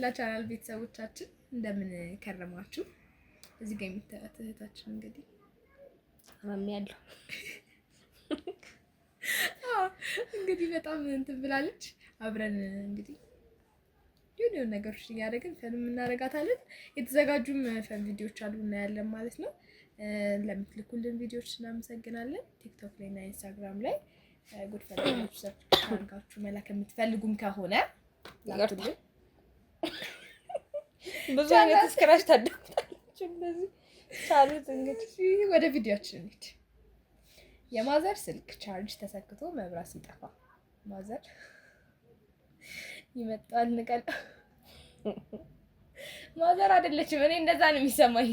መላ ቻናል ቤተሰቦቻችን፣ እንደምን ከረማችሁ? እዚህ ጋር የምታያት እህታችን እንግዲህ ያለው እንግዲህ በጣም እንትን ብላለች። አብረን እንግዲህ የሆነ የሆነ ነገሮች እያደረግን fun እናደርጋታለን። የተዘጋጁም fun ቪዲዮዎች አሉ፣ እናያለን ማለት ነው። ለምትልኩልን ቪዲዮዎች እናመሰግናለን። ቲክቶክ ላይ እና ኢንስታግራም ላይ ጉድፈላ search አድርጋችሁ መላክ የምትፈልጉም ከሆነ ላኩልን። ብዙ አይነት scratch ታዳምጣለች። እንደዚህ ቻሉት እንግዲህ። ወደ ቪዲዮችን እንሂድ። የ mother ስልክ charge ተሰክቶ መብራት ሲጠፋ mother ይመጣል ንቀል። Mother አይደለችም። እኔ እንደዛ ነው የሚሰማኝ።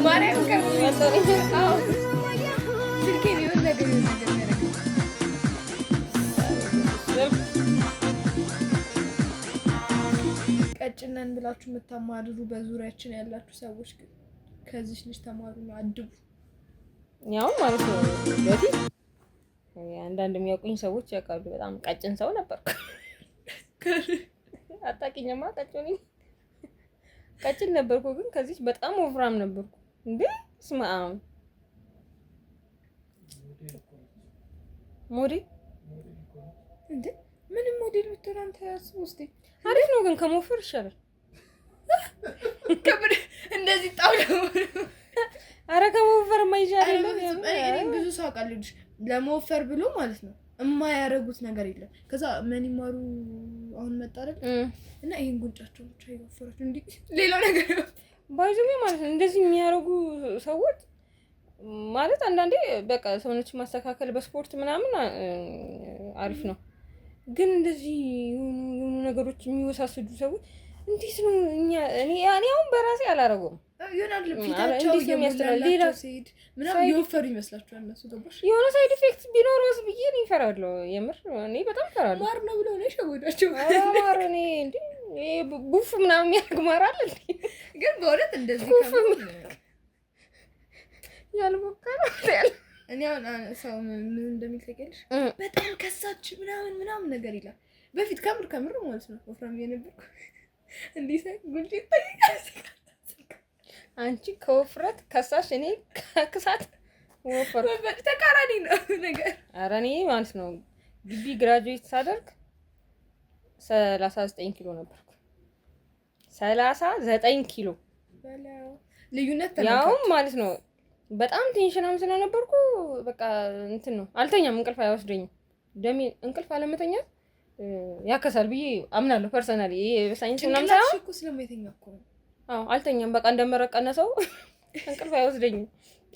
ማርያም ስልኬን የሆነ ነገር የሆነ ነገር ያደርጋል። ቀጭነን ብላችሁ የምታማርሩ በዙሪያችን ያላችሁ ሰዎች ግን ከዚች ልጅ ተማሩ ነው፣ አድቡ። ያው ማለት ነው በፊት አንዳንድ የሚያውቁኝ ሰዎች ያውቃሉ። በጣም ቀጭን ሰው ነበርኩ። አታውቂኝማ? ቀጭን ቀጭን ነበርኩ፣ ግን ከዚች በጣም ወፍራም ነበርኩ። እንዴ ስማ፣ ሞዴል እንዴ ምንም ሞዴል ብትሆን አንተ አስብ ውስጤ አሪፍ ነው፣ ግን ከመወፈር ይሻላል። እንደዚህ ጣውላ። አረ ከመወፈር የማይሻል የለም። እኔ ብዙ ሰው አውቃለሁ ለመወፈር ብሎ ማለት ነው የማያደርጉት ነገር የለም። ከዛ መኒማሩ አሁን መጣ አይደል? እና ይሄን ጉንጫቸው ብቻ ይወፈራቸው እንዲ ሌላው ነገር by the way ማለት ነው። እንደዚህ የሚያደርጉ ሰዎች ማለት አንዳንዴ በቃ ሰውነችን ማስተካከል በስፖርት ምናምን አሪፍ ነው፣ ግን እንደዚህ የሆኑ ነገሮች የሚወሳስዱ ሰዎች እንዴት ነው? እኛ እኔ አሁን በራሴ አላደረገውም። ይሆናል ፊታቸው እየሞላላቸው ሲሄድ ምናምን የወፈሩ ይመስላችኋል እነሱ፣ ገባሽ? የሆነ side effect ቢኖረውስ ብዬ እኔ እፈራለሁ። የምር እኔ በጣም እፈራለሁ። ማር ነው ብለው ነው የሸወዷቸው። ማር እኔ እንዴ ቡፍ ምናምን የሚያደርግ ማር አለ እንዴ? ግን በእውነት እንደዚህ ያልሞከረ ያለ እኔ አሁን ሰው ምን እንደሚል ታውቂያለሽ? በጣም ከሳች ምናምን ምናምን ነገር ይላል። በፊት ከምር ከምር ማለት ነው ወፍራም የነበርኩ እንዲህ ሳይ ጉንጬ ይታየኛል። አንቺ ከውፍረት ከሳሽ፣ እኔ ከክሳት ወፈርኩ። ተቃራኒ ነው ነገር። ኧረ እኔ ማለት ነው ግቢ graduate ሳደርግ 39 ኪሎ ነበርኩ። 39 ኪሎ ልዩነት ያውም ማለት ነው በጣም tension ኣም ስለነበርኩ በቃ እንትን ነው አልተኛም፣ እንቅልፍ አይወስደኝም። ደሜ እንቅልፍ አለመተኛት ያከሳል ብዬ አምናለሁ። Personally ይሄ ሳይንስ ምናምን ሳይሆን እኮ ስለማይተኛ እኮ ነው። አዎ አልተኛም። በቃ እንደመረቀነ ሰው እንቅልፍ አይወስደኝም።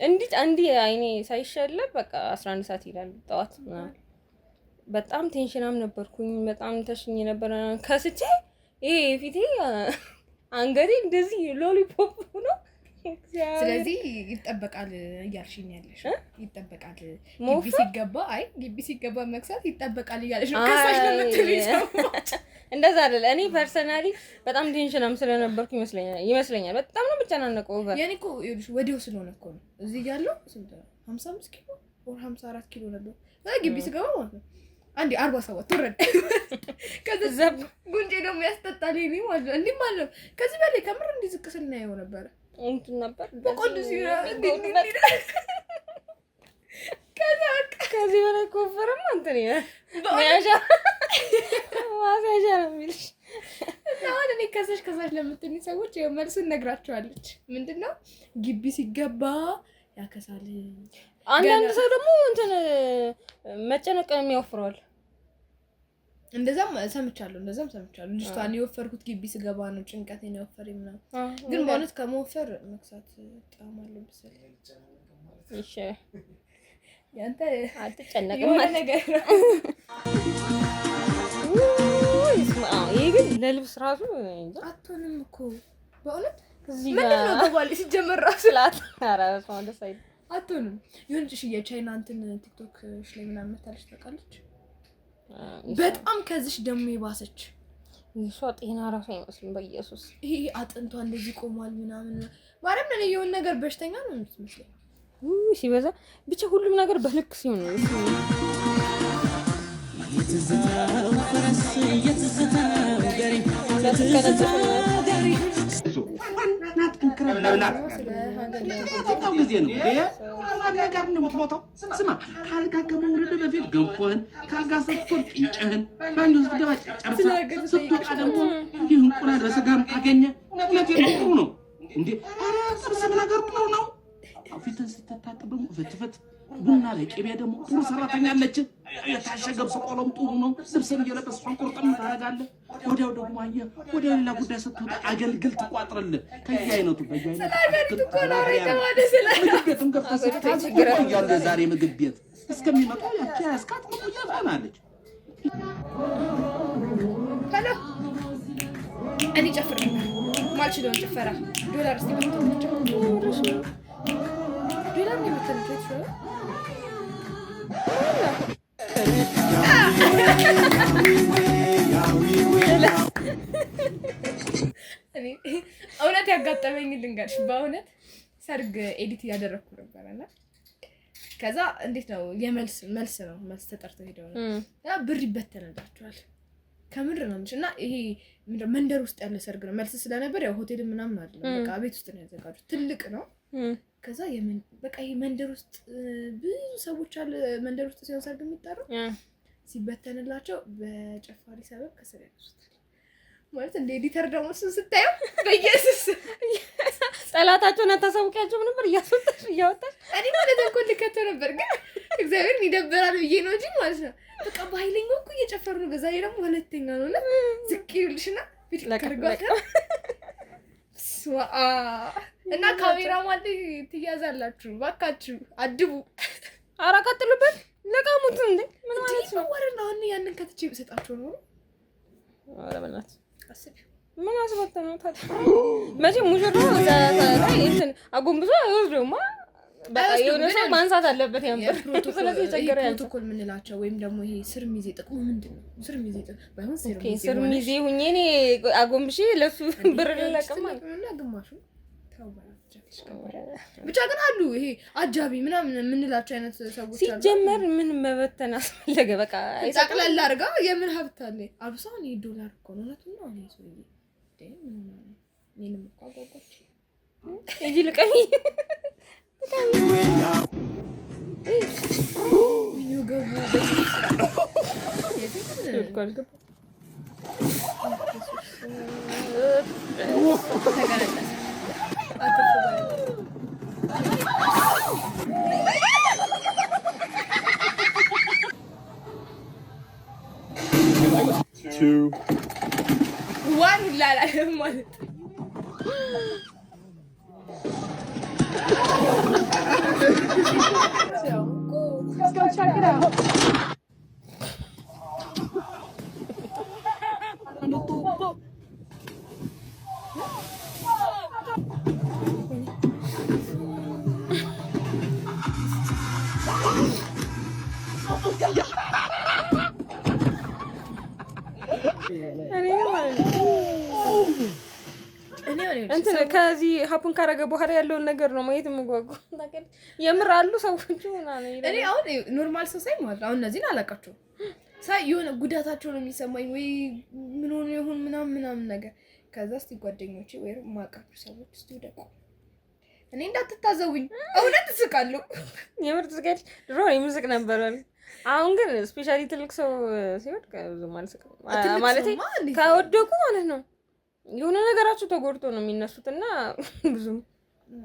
እንዲህ እንዲህ አይኔ ሳይሸለብ በቃ 11 ሰዓት ይላል ጠዋት ምናምን። በጣም tension ኣም ነበርኩኝ። በጣም ተሽኝ ነበረ። ከስቼ ይሄ ፊቴ አንገቴ እንደዚህ lollipop ነው። ስለዚህ ይጠበቃል እያልሽኝ ያለሽ ይጠበቃል። ግቢ ሲገባ አይ ግቢ ሲገባ መክሳት ይጠበቃል እያለሽ ነው። ከሳሽ ነው የምትሉኝ ሰዎች። እንደዛ አይደለ። እኔ personally በጣም tension ኣም ስለነበርኩ ይመስለኛል በጣም ነው የምጨናነቀው። Over የኔ እኮ ይኸውልሽ ወዲያው ስለሆነ እኮ ነው እዚህ እያለሁ ስንት ነው 55 ኪሎ or 54 ኪሎ ነበር። ግቢ ስገባ ማለት ነው አንዴ 47 ወረደ። ከዛ ጉንጬ ደግሞ ያስጠጣል የኔ ማለት ነው። እንዲህ ማለት ነው። ከዚህ በላይ ከምር እንዲህ ዝቅ ስል እናየው ነበረ። እንትን ነበር በቆንጆ ከዚህ በላይ ከወፈረማ እንትን መያዣ ማስያዣ ነው የሚልሽ። አሁን እኔ ከሳሽ ከሳሽ ለምትሉኝ ሰዎች መልሱን ነግራቸዋለች። ምንድን ነው ግቢ ሲገባ ያከሳል። አንዳንድ ሰው ደግሞ እንትን መጨነቅ የሚያወፍረዋል። እንደዛም ሰምቻለሁ፣ እንደዛም ሰምቻለሁ። ልጅቷን የወፈርኩት ግቢ ስገባ ነው ጭንቀቴን የወፈረኝ ምናምን። ግን በእውነት ከመወፈር መክሳት ጣም አለው መሰለኝ። እሺ ያንተ አትጨነቅም የሆነ ነገር ነው። ይሄ ግን ለልብስ ራሱ አትሆንም እኮ በእውነት። እዚህ ምንድን ነው ገባል ሲጀመር ራሱ ስላት ኧረ በስመ አብ ደስ አይልም። አትሆንም። የሆነች እሺ የቻይና እንትን ቲክቶክ ላይ ምናምን መታለች ታውቃለች። በጣም ከዚሽ ደግሞ የባሰች የእሷ ጤና ራሱ አይመስልም። በኢየሱስ ይሄ አጥንቷ እንደዚህ ቆሟል ምናምን ማርያም እኔ የሆነ ነገር በሽተኛ ነው የምትመስለኝ። ሲበዛ ብቻ ሁሉም ነገር በልክ ሲሆን ነው። የትዝታው ፈረስ የትዝታው ጊዜ ነው ነገር ነው የምትሞተው። ስማ ካልጋ ከመውረድ በፊት ገንፎህን፣ ካልጋ ስትወርድ ቅንጭህን፣ ባኞ ስትገባ ጨርሳ ስትወጣ ደግሞ እንዲህ እንቁላል በስጋም ካገኘ እውነቴን ነው ጥሩ ነው እንዴ። ኧረ ጥብስም ነገር ጥሩ ነው። ፊትህን ስትታጠብ ደግሞ ፍትፍት ቡና ላይ ቅቤ ደግሞ ጥሩ ሰራተኛ አለች። የታሸገ ገብስ ቆሎም ጥሩ ነው። ልብስን እየለበስክ ቁርጥም ታደርጋለህ። ወዲያው ደግሞ አየህ ወደ ሌላ ጉዳይ ስትወጣ አገልግል ትቋጥርልህ። ከየአይነቱ በየአይነቱ ምግብ ቤትም ገብተህ ስትታዝ እያሉ የዛሬ ምግብ ቤት እስከሚመጡ ያቺ ያስካት መቆያ ትሆናለች። እኔ ጨፍር ማልችለውን ጭፈራ ዶላር እስኪ ዶላር ነው የምትለው እውነት ያጋጠመኝ ልንገርሽ። በእውነት ሰርግ edit እያደረግኩ ነበረ እና ከዛ እንዴት ነው የመልስ መልስ ነው መልስ ተጠርተው ሄደው ነው እና ብር ይበተንላቸዋል። ከምር ነው የምልሽ። እና ይሄ መንደር ውስጥ ያለ ሰርግ ነው። መልስ ስለነበር ያው ሆቴል ምናምን አይደለም፣ በቃ ቤት ውስጥ ነው ያዘጋጁት። ትልቅ ነው። ከዛ በቃ ይሄ መንደር ውስጥ ብዙ ሰዎች አለ። መንደር ውስጥ ሲሆን ሰርግ የሚጠራው ሲበተንላቸው በጨፋሪ ሰበብ ከስር ያነሱታል። ማለት እንደ editor ደግሞ እሱን ስታየው በኢየሱስ ጠላታቸውን አታሳውቂያቸውም ነበር እያስወጣሽ እያወጣሽ። እኔ ማለት እኮ ልከተው ነበር፣ ግን እግዚአብሔርን ይደበራል ብዬ ነው እንጂ ማለት ነው። በቃ በኃይለኛው እኮ እየጨፈሩ ነው። በዛ ላይ ደግሞ ሁለተኛ ነው እና ዝቅ ይሉልሽና ቢድካርጓታ እና ካሜራማን ትያዛላችሁ፣ ባካችሁ አድቡ። ኧረ ቀጥሉበት፣ ለቃሙት። እንዴ ምን ማለት ነው? ወረና አሁን ያንን ከትቼ ብሰጣቸው ነው። ኧረ በእናትህ ምን አስበተ ነው ታዲያ? መቼም ሙሽራው ላይ እንትን አጎንብሶ አይወስደውማ። በቃ የሆነ ሰው ማንሳት አለበት ያን ብር። ስለዚህ የቸገረ ያንተ ፕሮቶኮል የምንላቸው ወይም ደግሞ ይሄ ስር ሚዜ ጥቅሙ ምንድን ነው? ስር ሚዜ ባይሆን ስር ሚዜ ሁኜ እኔ አጎንብሼ ለሱ ብር ልለቅም ማለት ነው። ግማሹ ብቻ ግን አሉ ይሄ አጃቢ ምናምን የምንላቸው አይነት ሰዎች አሉ። ሲጀመር ምን መበተን አስፈለገ? በቃ ጠቅላላ አድርጋ የምን ሀብት አለ አብሶ እኔ ዶላር እኮ ነው። እውነቱን ነው። እኔ ሰውዬ እኔንም እኮ አጓጓች እንጂ ልቀሚ One ሁላ አላለም ማለት እንትን ከዚህ happen ካረገ በኋላ ያለውን ነገር ነው ማየት የምጓጉ። የምር አሉ ሰዎቹ ምናምን። እኔ አሁን normal ሰው ሳይ ማለት አሁን እነዚህን አላውቃቸውም ሳይ የሆነ ጉዳታቸው ነው የሚሰማኝ፣ ወይ ምን ሆኖ ይሆን ምናምን ምናምን ነገር። ከዛ እስቲ ጓደኞቼ ወይ የማውቃቸው ሰዎች እስቲ ውደቁ፣ እኔ እንዳትታዘቡኝ፣ እውነት እስቃለሁ። የምር ትስቂያለሽ? ድሮ የምስቅ ነበር። አሁን ግን specially ትልቅ ሰው ሲወድቅ ብዙም አልስቅም። ማለቴ ከወደቁ ማለት ነው የሆነ ነገራቸው ተጎድቶ ነው የሚነሱት እና ብዙም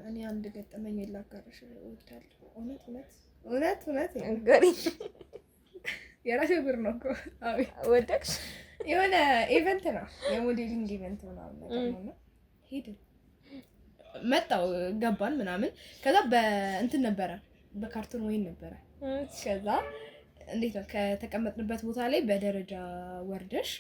እኔ አንድ ገጠመኝ ላጋራሽ እወዳለሁ። እውነት እውነት እውነት እውነት የራሴ ብር ነው እኮ ወደቅሽ። የሆነ event ነው የ modeling event ምናምን ነገር ነው እና ሄድን፣ መጣው ገባን ምናምን። ከዛ በእንትን ነበረ በካርቶን ወይን ነበረ። ከዛ እንዴት ነው ከተቀመጥንበት ቦታ ላይ በደረጃ ወርደሽ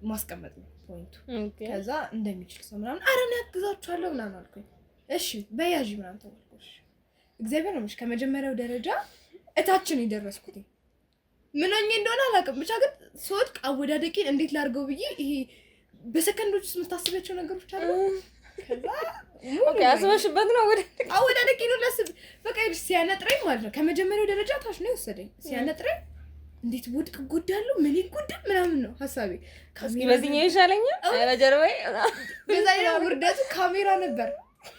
ማስቀመጥ ነው point ኡ። ከዛ እንደሚችል ሰው ምናምን ኧረ እኔ አግዛችኋለሁ ምናምን አልኩኝ። እሺ በያዥ ምናምን ተባልኩ። እግዚአብሔር ነው ከመጀመሪያው ደረጃ እታችን የደረስኩት ምን ሆኜ እንደሆነ አላውቅም። ብቻ ግን ስወድቅ አወዳደቄን እንዴት ላድርገው ብዬ ይሄ በሰከንዶች ውስጥ የምታስቢያቸው ነገሮች አሉ። ከዛ አስበሽበት ነው አወዳደቄን ሁላ አስብ በቃ ይኸውልሽ ሲያነጥረኝ ማለት ነው ከመጀመሪያው ደረጃ ታች ነው የወሰደኝ። ሲያነጥረኝ እንዴት ወድቅ እጎዳለሁ፣ ምን ይጎዳል ምናምን ነው ሀሳቤ። እስኪ በዚህኛው ይሻለኛል በጀርባዬ። በዛ ላይ ውርደቱ ካሜራ ነበር፣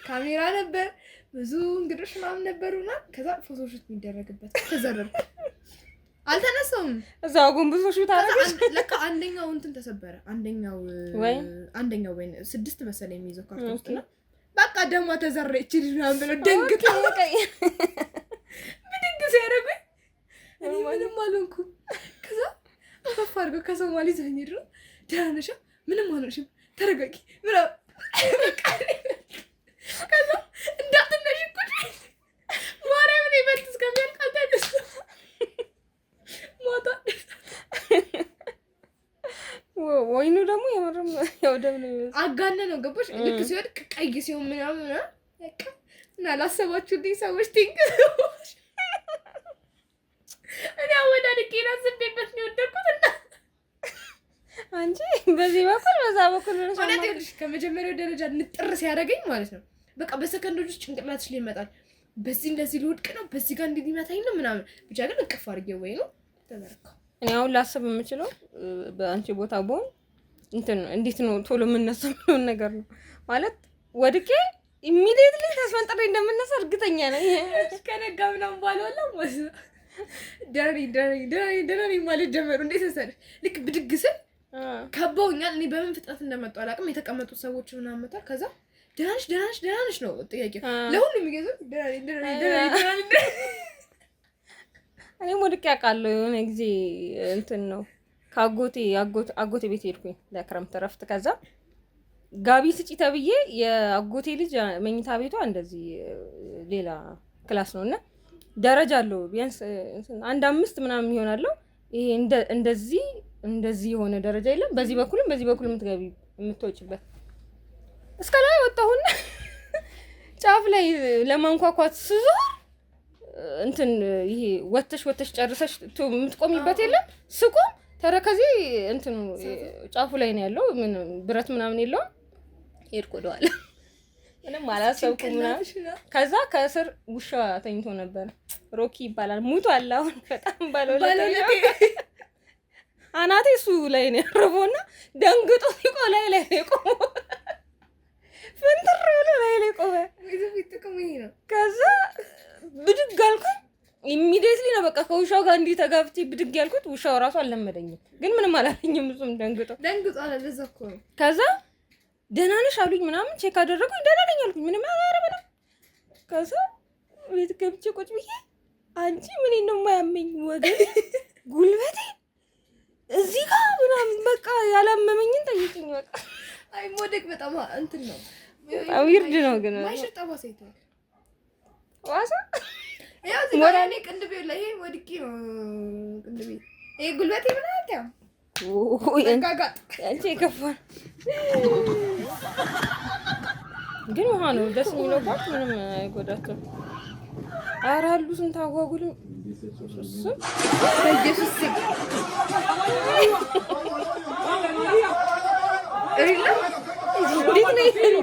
ካሜራ ነበር፣ ብዙ እንግዶች ምናምን ነበሩና ከዛ photoshoot የሚደረግበት ተዘረርኩ። አልተነሳውም። እዛው አጎንብሶ shoot አደረገች። ለካ አንደኛው እንትን ተሰበረ። አንደኛው አንደኛው ወይን 6 መሰለኝ የሚይዘው ካርቶን ውስጥ ነው። በቃ ደሟ ተዘረች ልጅ ምናምን ብለው ደንግጠው ብድግ ሲያደርጉኝ እኔ ምንም አልሆንኩም። ከዛ አፈፍ አድርገው ከሶማሌ ዘኝ ድሮ ደህና ነሽ? ምንም አልሆንሽም፣ ተረጋጊ ምናምን። ከዛ እንዳትነሽ እኮ ማርያምን ይበልጥ እስከሚያልቅ አልተነሳም። ማታ ወይኑ ደግሞ የምርም ያው ደም ነው የሚመስለው። አጋነ ነው ገባሽ? ልክ ሲወድቅ ቀይ ሲሆን ምናምን በቃ እና ላሰባችሁልኝ ሰዎች thank። እኔ አወዳድቄ አስቤበት ነው የወደድኩት። እና አንቺ በዚህ በኩል በዛ በኩል ብለሽ እውነት ይኸውልሽ ከመጀመሪያው ደረጃ ንጥር ሲያደርገኝ ማለት ነው በቃ በሰከንዶች ውስጥ ጭንቅላትሽ ላይ ይመጣል። በዚህ እንደዚህ ልወድቅ ነው፣ በዚህ ጋር እንዲህ ሊመታኝ ነው ምናምን። ብቻ ግን እቅፍ አድርጌ ወይ ነው ተዘረጋው። እኔ አሁን ላስብ የምችለው በአንቺ ቦታ ብሆን እንትን ነው፣ እንዴት ነው ቶሎ የምነሳው የሚለውን ነገር ነው። ማለት ወድቄ immediately ተስፈንጥሬ እንደምነሳ እርግጠኛ ነኝ። ከነጋ ምናምን በኋላ ማለት ነው ደህና ነኝ ደህና ነኝ ደህና ነኝ ደህና ነኝ ማለት ጀመሩ። እንዴት መሰለሽ ልክ ብድግ ስል ከበውኛል። እኔ በምን ፍጥነት እንደመጡ አላውቅም። የተቀመጡት ሰዎች ምናምን መጥተዋል። ከዛ ደህና ነሽ ደህና ነሽ ደህና ነሽ ነው ጥያቄው ለሁሉም የሚገዛው ደህና ነኝ ደህና ነኝ ደህና ነኝ ደህና ነኝ። እኔም ወድቄ አውቃለሁ። የሆነ ጊዜ እንትን ነው ከአጎቴ አጎቴ ቤት ሄድኩኝ ለክረምት እረፍት። ከዛ ጋቢ ስጪ ተብዬ የአጎቴ ልጅ መኝታ ቤቷ እንደዚህ ሌላ class ነው እና ደረጃ አለው ቢያንስ አንድ 5 ምናምን ይሆናለው። ይሄ እንደዚህ እንደዚህ የሆነ ደረጃ የለም። በዚህ በኩልም በዚህ በኩልም የምትገቢ የምትወጪበት እስከ ላይ ወጣሁና ጫፍ ላይ ለማንኳኳት ስዞር እንትን ይሄ ወተሽ ወተሽ ጨርሰሽ የምትቆሚበት የለም። ስቆም ተረከዜ እንትን ጫፉ ላይ ነው ያለው። ምን ብረት ምናምን የለውም። ሄድኩ ወደኋላ ምንም አላሰብኩም ምናምን። ከዛ ከስር ውሻ ተኝቶ ነበር። ሮኪ ይባላል። ሙቷል አሁን በጣም ባለውለቴ። አናቴ እሱ ላይ ነው ያረፈውና ደንግጦ ሲቆ ላይ ላይ ነው የቆመው። ፍንትር ብሎ ላይ ላይ ቆመ። ከዛ ብድግ አልኩኝ። immediately ነው በቃ ከውሻው ጋር እንዲህ ተጋፍቼ ብድግ ያልኩት። ውሻው ራሱ አልለመደኝም፣ ግን ምንም አላለኝም። እሱም ደንግጦ ደንግጦ አለ። ለዛ እኮ ነው። ከዛ ደህና ነሽ አሉኝ ምናምን check አደረጉኝ። ደህና ነኝ አልኩኝ። ምንም አላረበለም። ከዛ ቤት ገብቼ ቁጭ ብዬ አንቺ ምን ነው የማያመኝ ወገን ጉልበቴ እዚህ ጋር ምናምን በቃ ያላመመኝን ጠይቂኝ። በቃ አይ መውደቅ በጣም እንትን ነው፣ በጣም weird ነው። ግን ማይሽር ጠባሳ ይተዋል። ዋሳ ያው እዚህ ጋር እኔ ቅንድቤ ላይ ይሄ ወድቄ ነው ቅንድቤ ይሄ ጉልበቴ ምናምን ያው መጋጋጥ አንቺ የከፋ ግን ውሃ ነው ደስ የሚለው part ምንም አይጎዳትም። ኧረ አሉ ስንት አጓጉል በኢየሱስ ስም እንዴት ነው?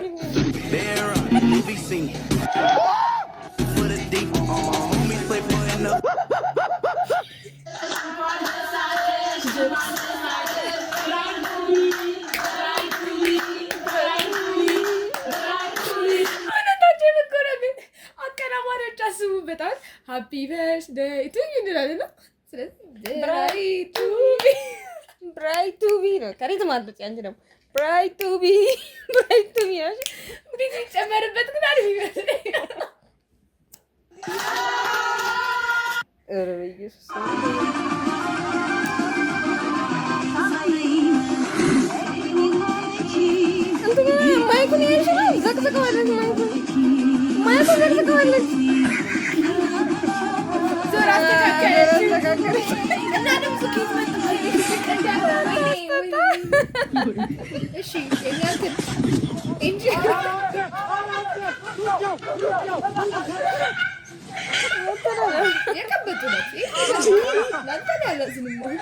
አቀናባሪዎች አስቡበታል። happy birthday to you እንላለን ነው። ስለዚህ bride to be bride to be ነው። ከሬት ማለት አንቺ ደግሞ bride to be bride to be ነው። እንዴት ቢጨመርበት ግን አሪፍ ይመስለኛል። ኧረ በኢየሱስ እንትን mic ኡን ያይሽ ነው። ዘቅዝቀዋለች። mic ኡን ዘቅዝቀዋለች። ዞር አስተካከለች እና ድምፁ ከየት መጣ? እሺ የእኛ እንትን እንጂ የቀበጡ ናት። ለአንተ ነው ያላዝንም አሁን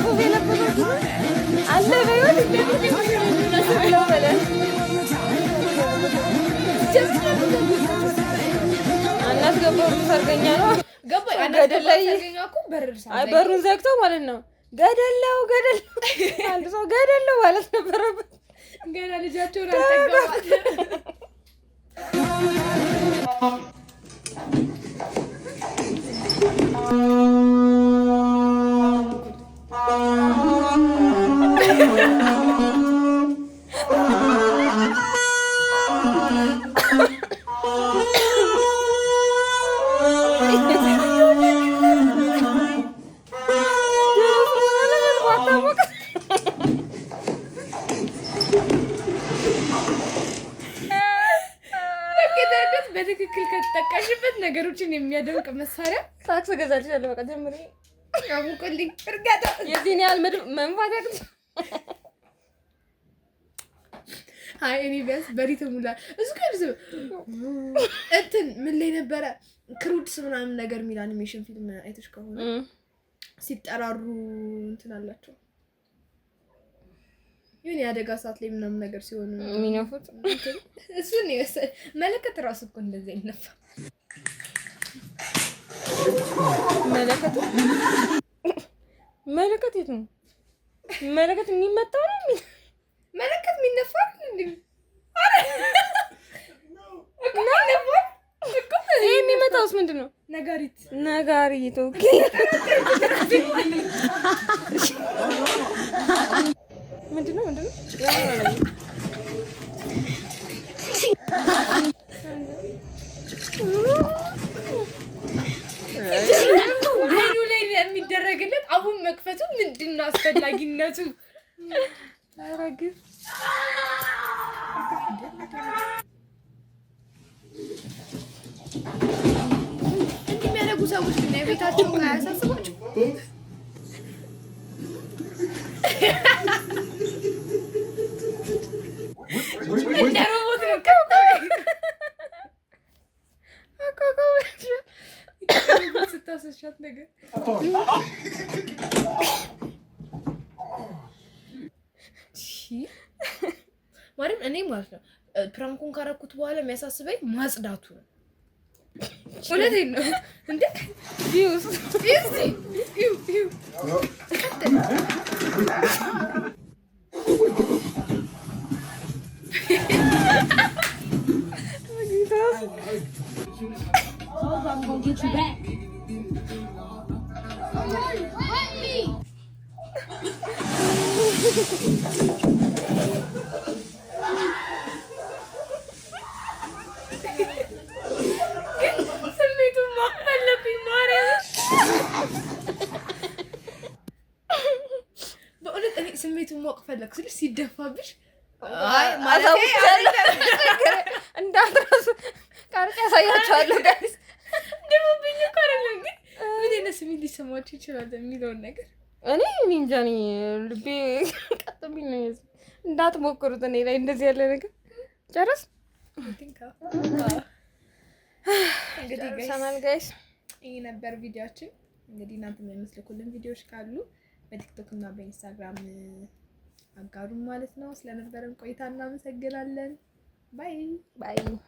ሱፍ የለበሰው አለ በህይወት ብለው በለ አናስገባው ሰርገኛ ነው። ገደል ላይ በሩን ዘግተው ማለት ነው። ገደለው ገደለው አንድ ሰው ገደለው ማለት ነበረበት። ገና ልጃቸውን አልጠገቧት። በትክክል ከተጠቀሽበት ነገሮችን የሚያደምቅ መሳሪያ ታክስ እገዛልሻለሁ። በቃ ጀምሪ። አሙቁልኝ። እርጋታ የዚህን ያህል መንፋት ያቅት። አይ እኔ ቢያንስ በ rhythm ኡ እሱ ከብዝ እንትን ምን ላይ ነበረ Croods ምናምን ነገር የሚል አኒሜሽን ፊልም አይተሽ ከሆነ ሲጠራሩ እንትን አላቸው ይሁን የአደጋ ሰዓት ላይ ምናምን ነገር ሲሆኑ የሚነፉት እሱን የመሰለ መለከት እራሱ እኮ እንደዚያ ይነፋ። መለከት መለከት የት ነው መለከት የሚመታው ነው? መለከት የሚነፋ እንዴ? ይሄ የሚመታውስ ምንድን ነው? ነጋሪት ነጋሪት። Okay ምንድን ነው ምንድን ነው? አይኑ ላይ የሚደረግለት አሁን መክፈቱ ምንድን ነው አስፈላጊነቱ? ኧረ ግፍ እንዲህ የሚያደርጉ ሰዎች ግን የቤታቸው አያሳስባቸው? እንደ ሮቦት ነው ስታስሻት ነገር ማርያም እኔ ማለት ነው prank ኡን ካረኩት በኋላ የሚያሳስበኝ ማጽዳቱ ነው። እውነቴን ነው እንዴ ቪውስ ስሜቱን ማወቅ አለብኝ። ማርያም በእውነት እኔ ስሜቱን ማወቅ ፈለግኩ ስልሽ ሲደፋብሽ አይ ማለቴ እንዳትረሱ ቀርጬ ያሳያቸዋለሁ guys። ደሞብኝ እኮ አይደለም ግን ምን አይነት ስሜት ሊሰማችሁ ይችላል የሚለውን ነገር እኔ እኔ እንጃ እኔ ልቤ ቀጥ ቢል ነው የያዘኝ። እንዳትሞክሩት እኔ ላይ እንደዚህ ያለ ነገር። ጨረስ እንግዲህ guys ጨርሰናል guys። ይህ ነበር ቪዲዮአችን። እንግዲህ እናንተ የምትልኩልን ቪዲዮዎች ካሉ በቲክቶክ እና በኢንስታግራም አጋሩን ማለት ነው። ስለነበረን ቆይታ እናመሰግናለን። Bye Bye.